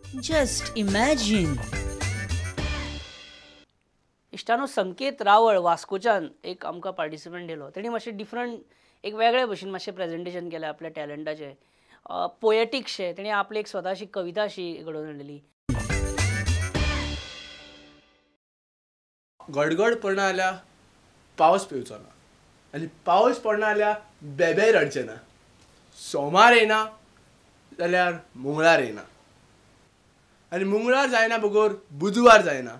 Just imagine. इश्टानो, संकेत रावळ वास्कोच्यान एक आमकां पार्टिसिपंट दिलो. तेणी मातशें डिफरंट, एक वेगळे भशेन मातशें प्रेजेंटेशन केलें आपल्या टॅलंटाचें, पोएटीकशें. तेणी आपली एक स्वताशी कविता अशी घडोवन हाडलेली. गडगड पडना जाल्यार पावस पेवचो ना आनी पावस पडना जाल्यार बेबेय रडचें ना. सोमार येयना जाल्यार मंगळार येयना आनी मंगळार जायना बगर बुधवार जायना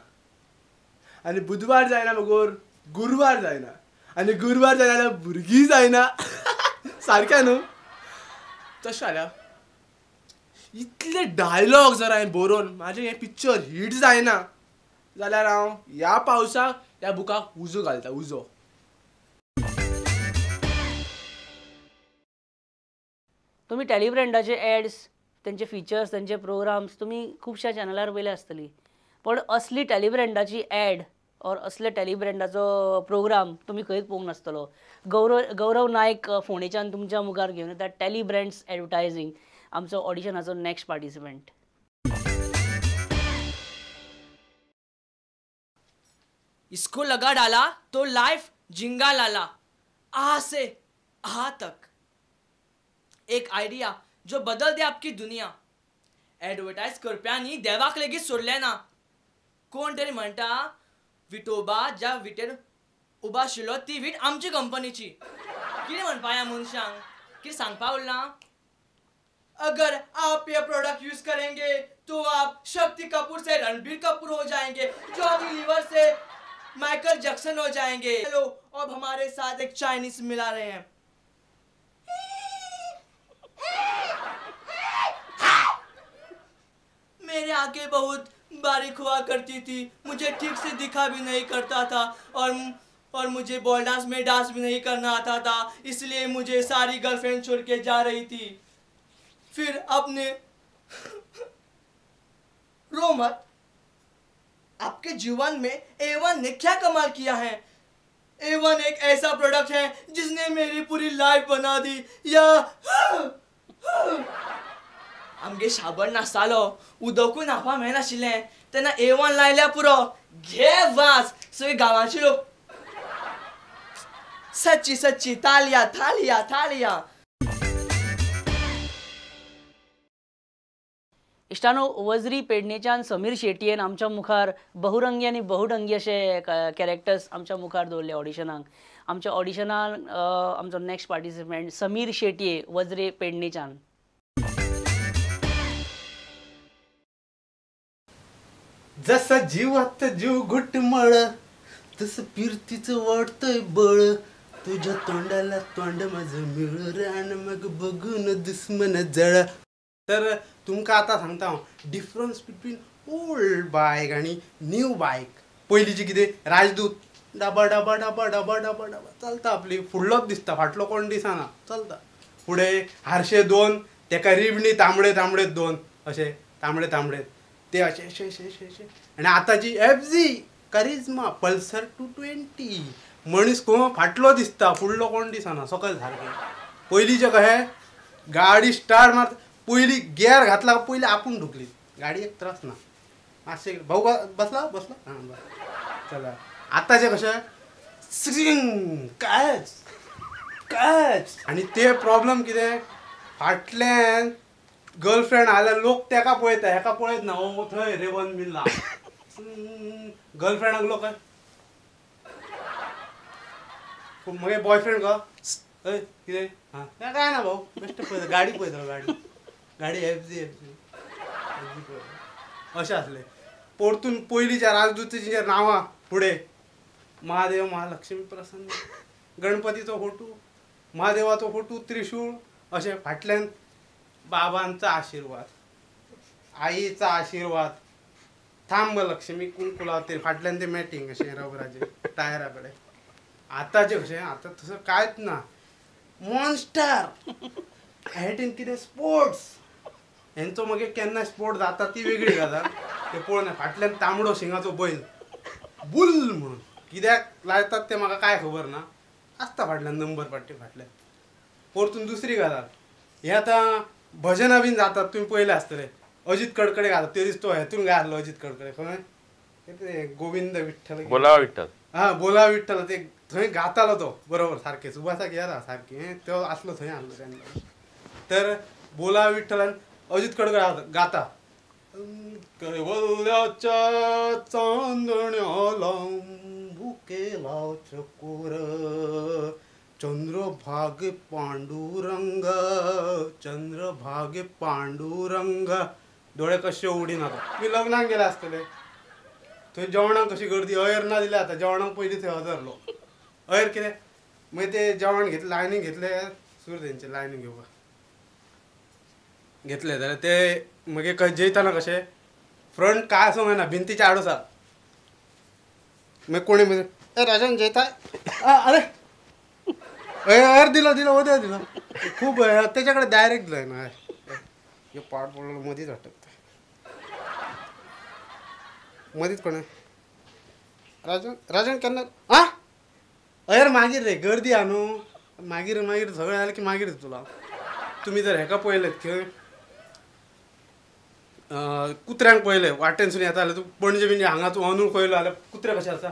आनी बुधवार जायना बगर गुरवार जायना आनी गुरवार जायना जाल्यार भुरगीं जायना. सारकें न्हू? तशें जाल्यार इतले डायलॉग जर हांवें बरोवन म्हाजें हें पिक्चर हीट जायना जाल्यार हांव ह्या पावसाक ह्या बुकाक उजो घालता, उजो. तुमी टेलिब्रँडाचे एड्स, तेंचे फिचर्स, तेंचे प्रोग्राम्स तुमी खुबश्या चॅनलार पयले आसतली, पण असली टेलिब्रँडाची एड ऑर असले टेलिब्रँडाचो प्रोग्राम तुमी खंयच पळोवंक नासतलो. गौरव नायक फोंडेच्यान तुमच्या मुखार घेवन येता टेलिब्रँड्स एडवर्टायजींग, आमचो ऑडिशनाचो नेक्स्ट पार्टिसिपंट. इसको लगा डाला तो लाइफ झिंगा लाला, आ से आ तक. एक आयडिया जो बदल दे आपकी दुनिया. एडवर्टायज करप्यांनी देवाक लेगीत सोडलें ना. कोण तरी म्हणटा विठोबा ज्या विटेर उबो आशिल्लो ती वीट आमची कंपनीची. कितें म्हणपा ह्या मनशांक, कितें सांगपा उरलां? अगर आप ये प्रोडक्ट यूज करेंगे तो आप शक्ति कपूर से रणबीर कपूर हो जाएंगे, जॉनी लीवर से माइकल जैक्सन हो जाएंगे. हेलो, अब हमारे साथ एक चाइनीज मिला रहे हैं. मेरे आंखें बहुत बारीक हुआ करती थी, मुझे ठीक से दिखा भी नहीं करता था और मुझे बॉल डांस में डांस भी नहीं करना आता था, इसलिए मुझे सारी गर्लफ्रेंड छोड़ के जा रही थी. फिर अपने रो मत, आपके जीवन में A1 ने क्या कमाल किया है. A1 एक ऐसा प्रोडक्ट है जिसने मेरी पूरी लाइफ बना दी. या आमगे शाबण नासतालो, उदकूय न्हावपाक मेळनाशिल्लें, तेन्ना A1 लायल्यार पुरो, घे वास. सगळी गांवाचे लोक सच्ची सच्ची तालिया थालिया थालिया. इश्टानो, वजरी पेडणेच्यान समीर शेटयेन आमच्या मुखार बहुरंगी आनी बहुढंगी अशे कॅरेक्टर्स आमच्या मुखार दवरले ऑडिशनाक. आमच्या ऑडिशनान आमचो नेक्स्ट पार्टिसिपंट समीर शेटये, वजरे पेडणेच्यान. जसा जीवात जीव घुटमळ तसं पिरतीचं वाटतंय बळ, तुझ्या तोंडाला तोंड माझं मिळ रान मग बघून दुश्मन जळ. तर तुमकां आतां सांगता हांव डिफरन्स बिटवीन ओल्ड बायक आनी न्यू बायक. पयलींची कितें राजदूत डाबा डाबा डाबा डाबा डाबा डाबा चलता, आपली फुडलोच दिसता, फाटलो कोण दिसना, चलता. फुडें हारशे दोन, तेका रिबणी तांबडे तांबडे दोन, अशे तांबडे तांबडे ते अशे अशे अशे अशे अशे. आनी आतांची FZ Karizma Pulsar 220, मनीस कोण फाटलो दिसता, फुडलो कोण दिसना, सकयल सारकें. पयलींचें कशें गाडी स्टार्ट मारता, पयलीं गियर घातला पयलीं आपूण ढुकली, गाडयेक त्रास ना. मातशें भाऊ बसला बसला हां बरें चला. आतांचें कशें सिंग कांयच कांयच. आनी ते प्रॉब्लम कितें, फाटल्यान गर्लफ्रेंड आल्यार लोक तेका पळयता, हेका पळयत ना. ओ थंय रेवन मिल्ला गर्लफ्रेंडाक लोक मगे बॉयफ्रेंड का हय कितें हां काय ना भाऊ, बेश्टें पळयता, गाडी पळयता, गाडी गाडी FZ FZ अशें आसलें. परतून पयलींच्या राजदूताचीं नांवां फुडें महादेव महालक्ष्मी प्रसन्न, गणपतीचो फोटो, महादेवाचो फोटो, त्रिशूळ, अशें फाटल्यान बाबांचा आशीर्वाद, आईचा आशीर्वाद, थांब लक्ष्मी कुंकू लावते, फाटल्यान ते मॅटिंग अशें रबराचें टायरा कडेन. आतांचें कशें, आतां तसं कांयच ना. मॉन्स्टर हेटीन कितें स्पोर्ट्स, हेंचो मागीर केन्ना स्पोर्ट जाता ती वेगळी गजाल, ते पळोवन फाटल्यान तांबडो शिंगाचो बैल बुल म्हणून कित्याक लायतात ते म्हाका कांय खबर ना, आसता फाटल्यान नंबर पाट्टी फाटल्यान. परतून दुसरी गजाल, हे आतां भजनां बीन जातात तुमी पळयलें आसतलें, अजित कडकडे घातला ते दीस तो हेतून घातलो अजित कडकडे खंय ते गोविंद विठ्ठल बोला विठ्ठल हां बोला विठ्ठल ते थंय गातालो तो बरोबर सारकें सुभाषाक येता सारकें तो आसलो थंय आसलो तेन्ना तर बोला विठ्ठलान अजित कडकडे गाता कैवल्याच्या चांदण्याला भुकेला चकोर चंद्रभागे पांडुरंग चंद्रभागे पांडुरंग दोळे कशे उडीना मी लग्नाक गेले आसतले थंय जेवणाक कशी गर्दी अयर ना दिले आतां जेवणाक पयलीं थंय हजरलो अयर कितें मागीर ते जेवण घेतलें लायनीक घेतले सूर तेंचे लायनीक घेवपाक घेतले जाल्यार ते मागीर जेयतना कशें फ्रंट काय आसूंक जायना भिंतीच्या आड आसा मागीर कोणी ए राजन जेयता अरे अयर दिलो दिलो वदय दिलो खूब तेच्या कडेन डायरेक्ट दिलो ना हे पाट पडलो मदींच अटकता मदींच कोण राजन राजन केन्ना आं अयर मागीर रे गर्दी आहा न्हू मागीर मागीर सगळें जालें की मागीर तुला तुमी जर हेका पळयलें खंय कुत्र्यांक पळयलें वाटेनसून येता जाल्यार तूं पणजे बिणजे हांगा तूं अंदूळ पळयलो जाल्यार कुत्रे कशें आसा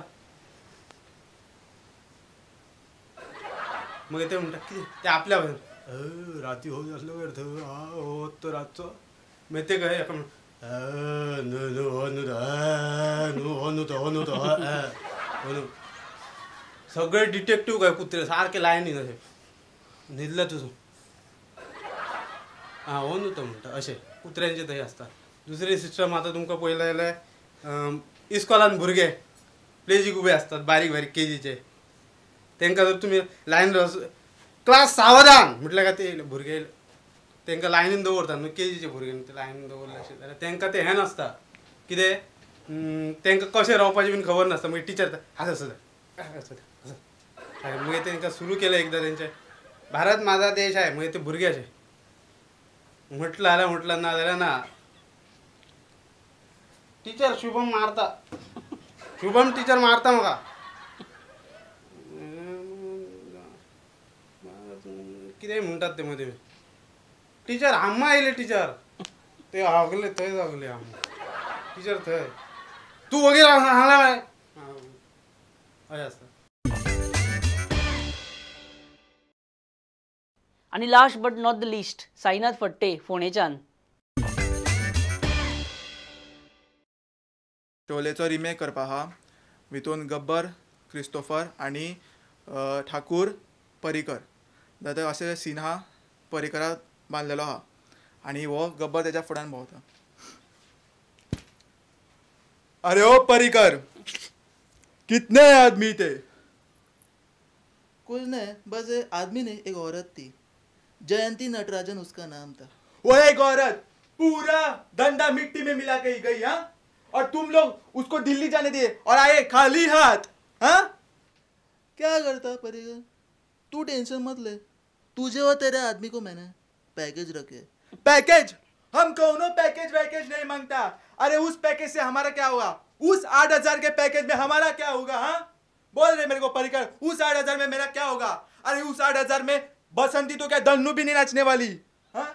मागीर ते म्हणटा कितें ते आपल्या भशेन राती हो आसलो थंय हो तो रातचो मागीर ते कहे हेका म्हण न्हू न्हू हो न्हू न्हू हो न्हू तो हो न्हू तो हो न्हू सगळे डिटेक्टीव काय कुत्रे सारखे लायनीन अशे न्हिदले तुजो आं हो न्हू तो म्हणटा अशें कुत्र्यांचे थंय आसता. दुसरी सिस्टम आतां तुमकां पळयलें जाल्यार इस्कॉलान भुरगे प्लेजीक उबे आसतात बारीक बारीक केजीचे तांकां जर तुमी लायन क्लास सावधान म्हटल्यार काय ते भुरगे तांकां लायनीन दवरता न्हू केजीचे भुरगे ते लायनीन दवरले अशें जाल्यार तांकां तें हें नासता कितें तांकां कशें रावपाचें बीन खबर नासता मागीर टिचर आसा आसा आसा मागीर तांकां सुरू केलें एकदां तेंचें भारत माझा देश आहे मागीर ते भुरगे अशें म्हटलं जाल्यार म्हटलं ना जाल्यार ना टिचर शुभम मारता शुभम टिचर मारता म्हाका कितें म्हणटात ते मदीं टिचर आम्मा येयले टिचर ते हागले थंय हागले आम्मा टिचर थंय तूं वगैरे हांगला मरे अशें आसता. आनी last but not the least Sainath Phadte फोंडेच्यान. शोलेचो रिमेक करपा आहा वितून गब्बर क्रिस्तोफर आनी ठाकूर परिकर जाल्यार अशें सीन आहा परिकराक बांदलेलो आहा आनी हो गब्बर तेच्या फुड्यान भोंवता. अरे ओ परिकर कितने आदमी थे? कुछ नहीं, बस आदमी नहीं एक औरत थी, जयंती नटराजन उसका नाम था. वो एक औरत पूरा धंधा मिट्टी में मिला के गई हाँ, और तुम लोग उसको दिल्ली जाने दिए और आए खाली हाथ हाँ. क्या करता परिकर, तू टेंशन मत ले, तुझे और तेरे आदमी को मैंने पैकेज रखे. पैकेज? हम कौनो पैकेज वैकेज नहीं मांगता. अरे उस पैकेज से हमारा क्या होगा? उस 8,000 के पैकेज में हमारा क्या होगा? हाँ बोल रहे मेरे को परिकर, उस 8,000 में मेरा क्या होगा? अरे उस 8,000 में बसंती तो क्या धन्नू भी नहीं नाचने वाली. हाँ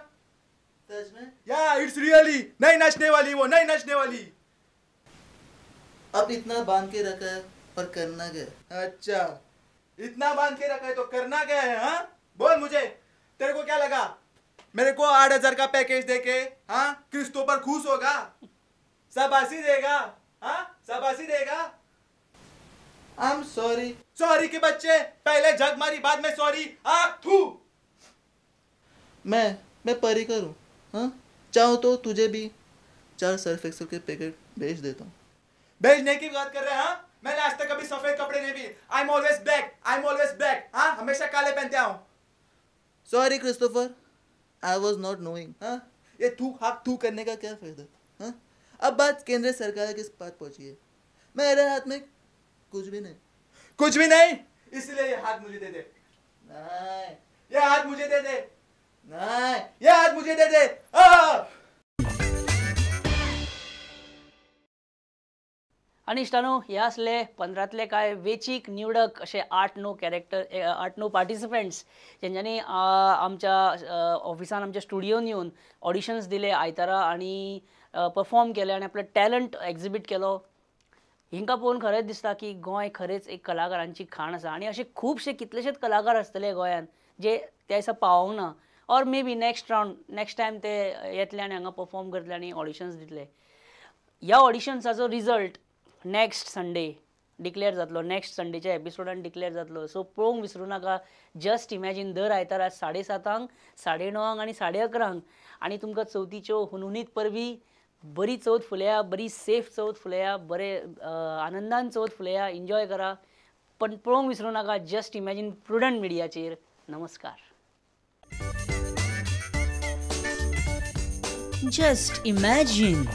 सच में? या it's really नहीं नाचने वाली, वो नहीं नाचने वाली. अब इतना बांध के रखा है और करना क्या है? अच्छा इतना बांध के रखा है तो करना क्या है? हाँ बोल मुझे, तेरे को क्या लगा मेरे को 8,000 का पैकेज देके हाँ क्रिस्तोफर खुश होगा, शाबाशी देगा? हाँ शाबाशी देगा? I am sorry. Sorry K बच्चे, पहले जग मारी बाद में सॉरी. आग थू. मैं परिकर हूँ हाँ, चाहो तो तुझे भी 4 सर्फ एक्सेल के पैकेट भेज देता हूँ. भेजने की बात कर रहे हैं? हाँ मैंने आज तक कभी सफेद कपड़े नहीं भी. I am always black, I am always black. हाँ हमेशा काले पहनते आऊँ. Sorry Christopher, I was not knowing. हाँ ये थू हाथ थू करने का क्या फायदा? हाँ अब बात केंद्र सरकार के पास पहुँची है, मेरे हाथ में कुछ भी नहीं. कुछ भी नहीं, इसलिए ये हाथ मुझे दे दे. नहीं ये हाथ मुझे दे दे. नहीं ये हाथ मुझे दे दे. आनी इश्टानो, हे आसले 15तले कांय वेचीक निवडक अशे 8-9 कॅरेक्टर, 8-9 पार्टिसिपंट्स जेंच्यांनी आमच्या ऑफिसान, आमच्या स्टुडियोन येवन ऑडिशन्स दिले आयतारा आनी परफॉर्म केले आनी आपलो टॅलंट एक्झिबीट केलो. हिंकां पळोवन खरेंच दिसता की गोंय खरेंच एक कलाकारांची खाण आसा आनी अशे खुबशे कितलेशेच कलाकार आसतले गोंयांत जे त्या दिसा पावोंक ना, or maybe next round, next time ते येतले आनी हांगा परफॉर्म करतले आनी ऑडिशन्स दितले. ह्या ऑडिशन्साचो रिजल्ट नेक्स्ट संडे डिक्लेअर जातलो, नेक्स्ट संडेच्या एपिसोडान डिक्लेअर जातलो. सो पळोवंक विसरूं नाका जस्ट इमॅजीन दर आयतारा 7:30, 9:30 आनी 11:30 आनी तुमकां चवथीच्यो हुनहुनीत परबी, बरी चवथ फुलया, बरी सेफ चवथ फुलया, बरे आनंदान चवथ फुलया, एन्जॉय करा, पण पळोवंक विसरूं नाका जस्ट इमॅजीन प्रुडंट मिडियाचेर. नमस्कार. Just imagine.